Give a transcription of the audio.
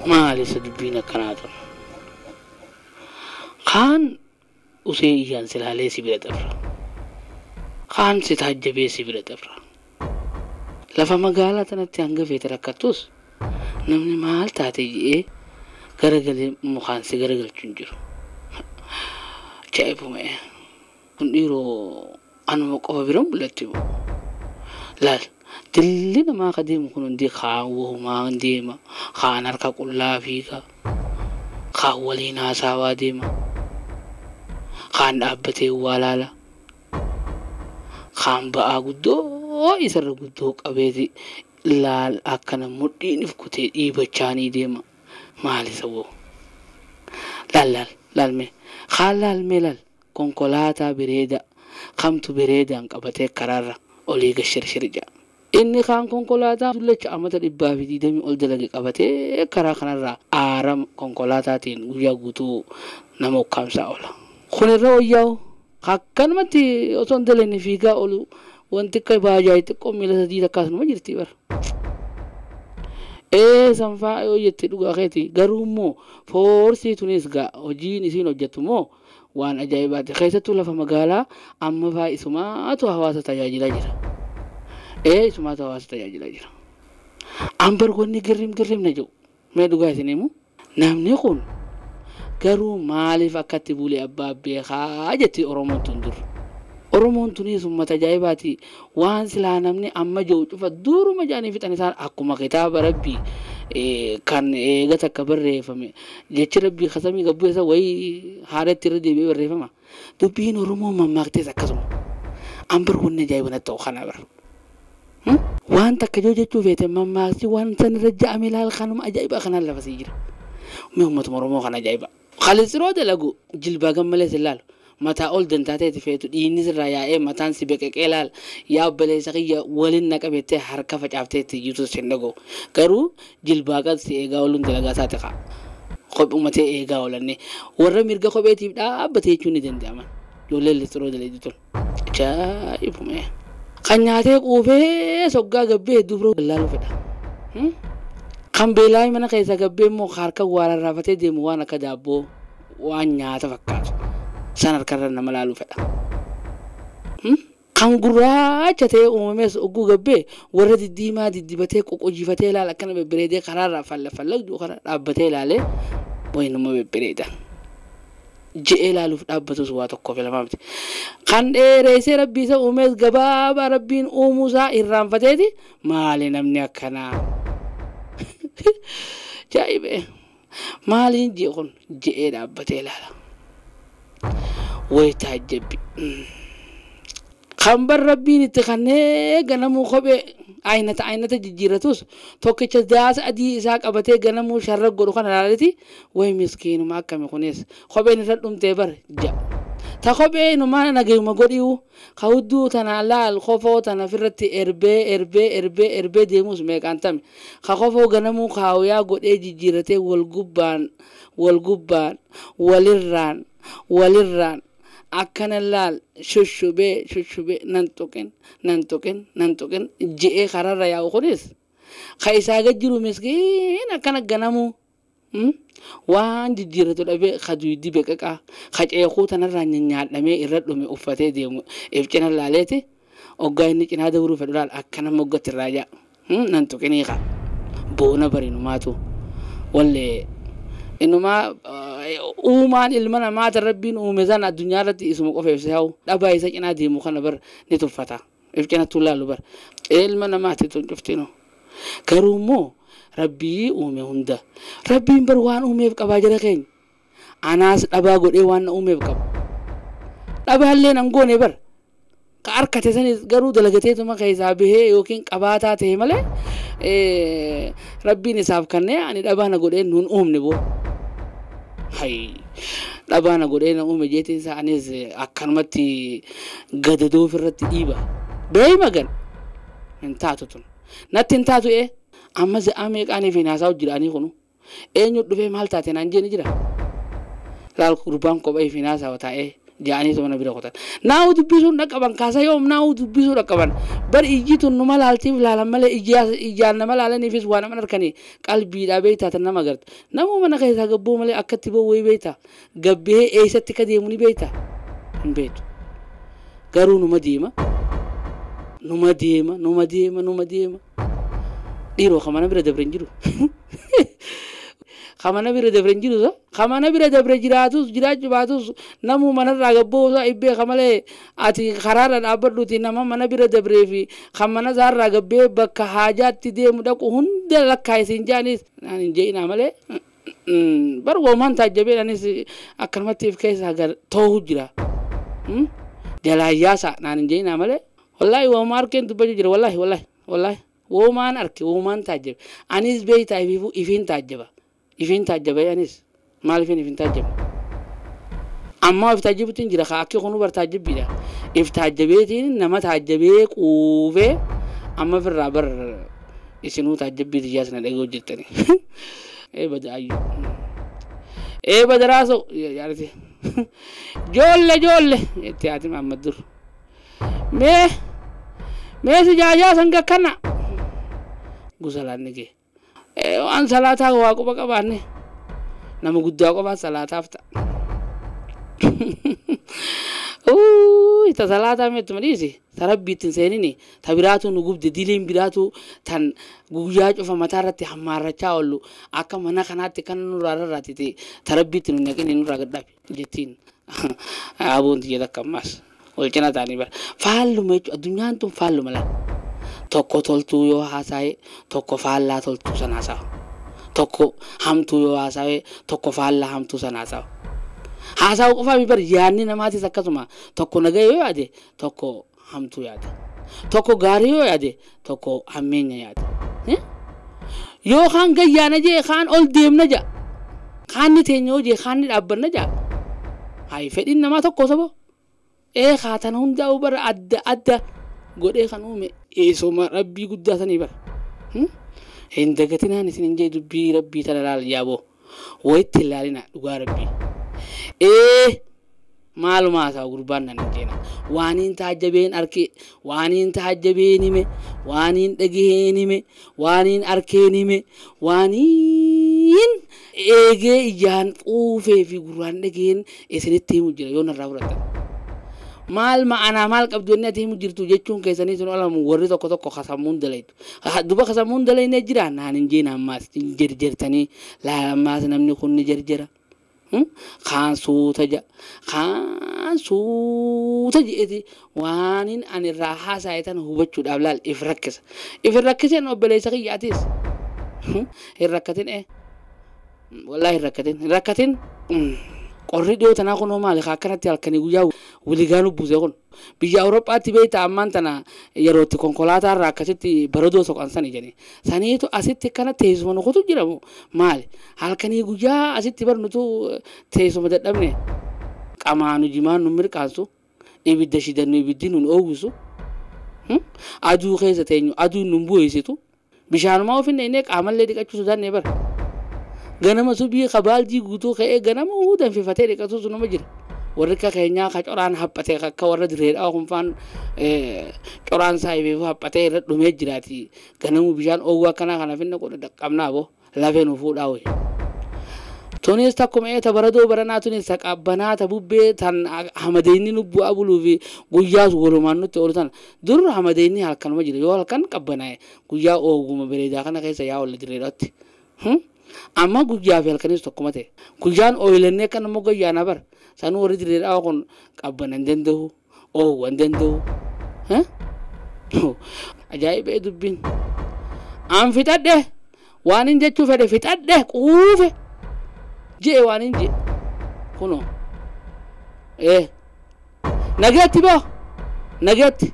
Maali isa dubbiin akkanaa tun? Kaan usee iyyaan si laalee si bira dabra. Kaan si taajjabee si bira dabra. Lafa magaalaa tanatti hanga feete rakkattus namni maal taate je'ee garagalee mukaan si garagalchu hin jiru. Ajaa'ibuma. Kun dhiiroo anuma qofa bira mul'atti moo? Laal dilli namaa ka deemu kun hundi kaan wahumaan deema, kaan harka qullaa fiiga, kaan waliin haasaawaa deema, kaan dhaabbatee waa laala, kaan ba'aa guddoo isarra guddoo qabeeti laal akkana mudhiin if kutee dhiibachaanii deema. Maali isa woo? Laal laal laal mee kaan laal mee laal konkolaataa bareeda kamtu bareedaan qabatee karaarra olii gad shirshir ja'a. Inni kaan konkolaataa dullacha amata 120 ol dalage qabatee karaa kanarraa aara konkolaataatiin guyyaa guutuu nama ukkaamsaa oola. Kun irra wayyaa'u akkanumatti osoo hin dalagne fiigaa oolu wanti akka baajaaj xiqqoo miila sadii takkaas numa jirti bara. Ee sanfaa yoo jette dhugaa keeti garuu immoo foorsii tunis gaa hojiin isiin hojjettu immoo waan ajaa'ibaati. Keessattuu lafa magaalaa amma faa isumaatu hawaasa tajaajilaa jira. Ee isumaatu hawaasa tajaajilaa jira. Ambar wanni girrim girrim na jedhu mee dhugaa isin himu namni kun garuu maaliif akkatti bule abbaa beekaa jetti Oromoon tun dur. Oromoon tunis uummata ajaa'ibaati. Waan silaa namni amma jiru cufa duruma jedhanii fixan isaan akkuma kitaaba rabbii kan eega takka barreeffame jechi rabbii kasamii gabbuu isa wayii haaratti irra deebi'ee barreeffama. Dubbiin Oromoo mammaaktees akkasuma. Ambar wanni ajaa'iba natti ta'u kana bara. Waan takka joo jechuu feete mammaaksi waan san irra ja'ame laal kanuma ajaa'iba kanaan lafa sii jira. Mee uummatuma Oromoo kana ajaa'iba. Khalisiroo dalagu jilbaa gammalee sin laalu. Mataa ol dantaa ta'eeti feetu dhiinni sirraa yaa'ee mataan si beqeqee laal yaa obboleessa kiyya waliin na qabettee harka facaaftee itti iyyutu sin dhaga'u. Garuu jilbaa qad si eegaa ooluun dalagaa isaati ka'a. Kophumatee eegaa oolanne warra mirga kopheetiif dhaabbate jechuun ni danda'ama. Ijoolleen listiroo dalagu tun. Ajaa'ibuma. Kan nyaatee quufee soggaa gabbee hedduu biroo laaluu fedha. Kan beelaa mana keessa gabbee immoo harka waa rarraafatee deemu waan akka daabboo waan nyaata fakkaatu. San harkarra nama laaluu fedha. Kan gurraacha ta'ee uumames ogguu gabbee warra diddiimaa diddibatee qoqqojifatee ilaala akkana bebbereedee karaarraa falla falla kana dhaabbatee ilaalee wayinuma bebbereeda. Je'ee ilaaluuf dhaabbatus waa tokkoof lamaa miti. Kan dheereessee rabbii isa uumes gabaabaa rabbiin uumuusaa irraanfateeti maali namni akkanaa? Jaa'ibee maaliin ji'e kun je'ee dhaabbatee ilaala. Way taajjabbi. Kan bar rabbiin itti kannee ganamuu kophee aynata aynata jijjiirratus tokkicha daasa adii isaa qabatee ganamuu sharra godhu kana ilaaleti way miskiinuma akkami kunis kopheen irra dhumtee bar ja'a. Ta kophee inumaa nagayuma godhiu ka hudduu tana laal kofoo tana ofirratti erbee erbee erbee erbee deemus meeqaan tame ka kofoo ganamuu kaawuyaa godhee jijjiirratee wal gubbaan wal gubbaan walirraan walirraan akkana laal shushubee shushubee nan tuqin nan tuqin nan tuqin je'ee kararra yaa'u kunis ka isaa gad jiru miskiin akkana ganamuu waan jijjiirratu dhabee ka duydi beqaqaa ka ceekuu tanarraa nyaadhamee irra dhume uffatee deemu if cina laaleeti oggaa inni cinaa dabruu fedhu laal akkana moggatti irraa ja'a nan tuqinii ka boona barinumaatu wallee innumaa uumaan ilma namaata rabbiin uume sana addunyaa irratti isuma qofa ibsa yaa'u dhabaa isa cinaa deemu kana bar ni tuffata if cinattuu laalu bar ilma namaati tun cuftinu garuu immoo rabbii uume hunda rabbiin bar waan uumeef qabaa jira keenya anaas dhabaa godhee waan na uumeef qaba dhabaallee nan goone bar ka harkate sanis garuu dalagateetuma keessaa bahee yookiin qabaataa ta'e malee rabbiin isaaf kennee ani dhabaa na godhee nuun uumne boo. Hay dhabaa na godhee na uume jeetiin isaa anis akkanumatti gadadoo ofirratti dhiiba. Beeyma gan hin taatu tun natti hin taatu amma za'a meeqaanii fi naasaa hojjedhaanii kunu eenyu dhufee maal taate naan jeeni jira. Laal gurbaan kophee fi naasaa taa'ee Ja'anii mana bira qotan. Naa'u dubbisuun dhaqqaban kaasa yoom naa'u dubbisuu dhaqqaban. Bar ijji tun numa laaltiif laalan malee ijaan nama laalaniifis waa nama harkanii qalbiidhaa beektaa tan nama agartu. Namuu mana keessaa gabboo malee akkatti bowwee beektaa. Gabbee eessatti ka deemu ni beektaa. Hin beektu. Garuu numa deema. Numa deema numa deema numa deema. Dhiiroo ka mana bira dabre hin jiru. Kamana bira dabre hin jiru kamana bira dabre jiraatus jiraachuu baatus namuu manarraa gabboo isaa ibbee kamalee ati karaarra dhaabbadhuuti nama mana bira dabree fi kan mana isaarraa gabbee bakka haajaatti deemu dhaqu hunda lakkaa isin jaanis naan hin je'inaa malee bar woomaan taajjabee anis akkanumatti if keessaa gar toohu jira jalaayyaasaa naan hin je'inaa malee wallaahi woomaa arkeen dubbachuu jira wallaahi wallaahi wallaahi woomaan arke woomaan taajjabe anis beeytaa ifiifuu ifiin taajjaba. Ifin taajjaba anis maaliifin ifin taajjaba amma if taajjabuutiin jira akka kunu bar taajjabbiidha if taajjabeetiin nama taajjabee quufee amma firraa bar isinuu taajjabbii tiyyaa sana dhagee hojjettani ee bada ayyu ee bada raasoo yaarti joolle joolle itti haati Mahammad dur mee mee si jaajaa sanga kana gusalaanni kee waan salaataa waa quba qabaanne nama guddaa qofaa salaataaf ta'a. Ta salaataa meettuma dhiisi ta rabbi ittiin seenini ta biraatu nu gubde diliin biraatu tan guyyaa cufa mataa irratti hammaarrachaa oollu akka mana kanaatti kan nurraa rarraatite ta rabbi ittiin nu naqini nurraa gadhaabe jettiin aboon tiyya takka ammaas wal cina ta'anii bara faalluma jechuudha addunyaan tun faalluma laata. Tokko toltuu yoo haasa'e tokko faallaa toltuu sana haasa'a. Tokko hamtuu yoo haasa'e tokko faallaa hamtuu sana haasa'a. Haasa'u qofaa bar yaadni namaatis akkasuma tokko nagaa yoo yaade tokko hamtuu yaada. Tokko gaarii yoo yaade tokko hammeenya yaada. Yoo kaan gayyaana jee kaan ol deemna ja'a. Kaanni teenya hoo jee kaanni dhaabbanna ja'a. Hayi fedhiin namaa tokko sabo. Ee kaatan hundaa'u bara adda adda godhee kan uume eessuma rabbii guddaa sanii bara. Hin dagatinaan isin hin jee dubbii rabbii tana laal yaaboo. Wayitti hin laalina dhugaa rabbii. Ee maaluma haasa'a gurbaan nan hin jeena. Waaniin taajjabeen arke, waaniin taajjabeen hime, waaniin dhagaheen hime, waaniin arkeen hime, waaniin eegee ijaan quufee fi gurraan dhagaheen isinitti himu jira yoo narraa fudhattan. Maal ma'anaa maal qabdu inni ati himu jirtu jechuun keessanii sun olamu warri tokko tokko kasammuun dalaytu. Duba kasammuun dalaynee jira naan hin jeena ammaas hin jerjertanii laala ammaas namni kun ni jerjera. Kaan suuta ja'a kaan suuta je'eeti waanin ani irraa haasa'e tan hubachuudhaaf laal if rakkisa. If rakkiseen obboleessa kiyyaatis. Hin rakkatin ee. Wallaahi hin rakkatin hin rakkatin. Qorri dhiyoo tanaa kun maali akkanatti halkanii guyyaa wiligaa nu buuse kun biyya Awurooppaatti beektaa ammaan tana yerootti konkolaataa irraa akkasitti baradoo soqan sani jedhani saniitu asitti kana teessuma nukutu jiramu maali halkanii guyyaa asitti bar nutu teessuma dadhabne qamaanu jimaan nu mirqaansu ibidda shidannu ibiddi nun oowwisu aduu keessa teenyu aduun nun bu'eessitu bishaanumaa ofinne innee qaamallee dhiqachuu sodaannee bara. Ganama subii kabaaldii guutuu ka'ee ganama danfifatee dhiqatu sun nama jira. Warri akka keenyaa ka coraan haphatee akka warra direedhaa kunfaan coraan isaa ifeefuu haphatee irra dhumee jiraati. Ganamu bishaan oowwaa akkanaa kana finna godha dhaqqabnaa boo lafee nu fuudhaa wayi. Tunis takkuma eeta baradoo baranaa tunis ta qabbanaa ta bubbee tan hamadeenni nu bu'aa buluu fi guyyaas walumaan nutti oolu tana. Dur hamadeenni halkanuma jira yoo halkan qabbanaa'e guyyaa oowwuma bareedaa kana keessa yaa oolle direedhaatti. Amma guyyaa fi halkanis tokkuma ta'e. Guyyaan ooyilannee akka nama gayyaana bara. Sanuu warri direedhaa kun qabbana hin danda'u, oowwa hin danda'u. Ajaa'ibee dubbiin. An fixadhe waan hin jechuu fedhe fixadhe quufe je'e waan hin je'e. Kunoo. Ee. Nageetti boo. Nageetti.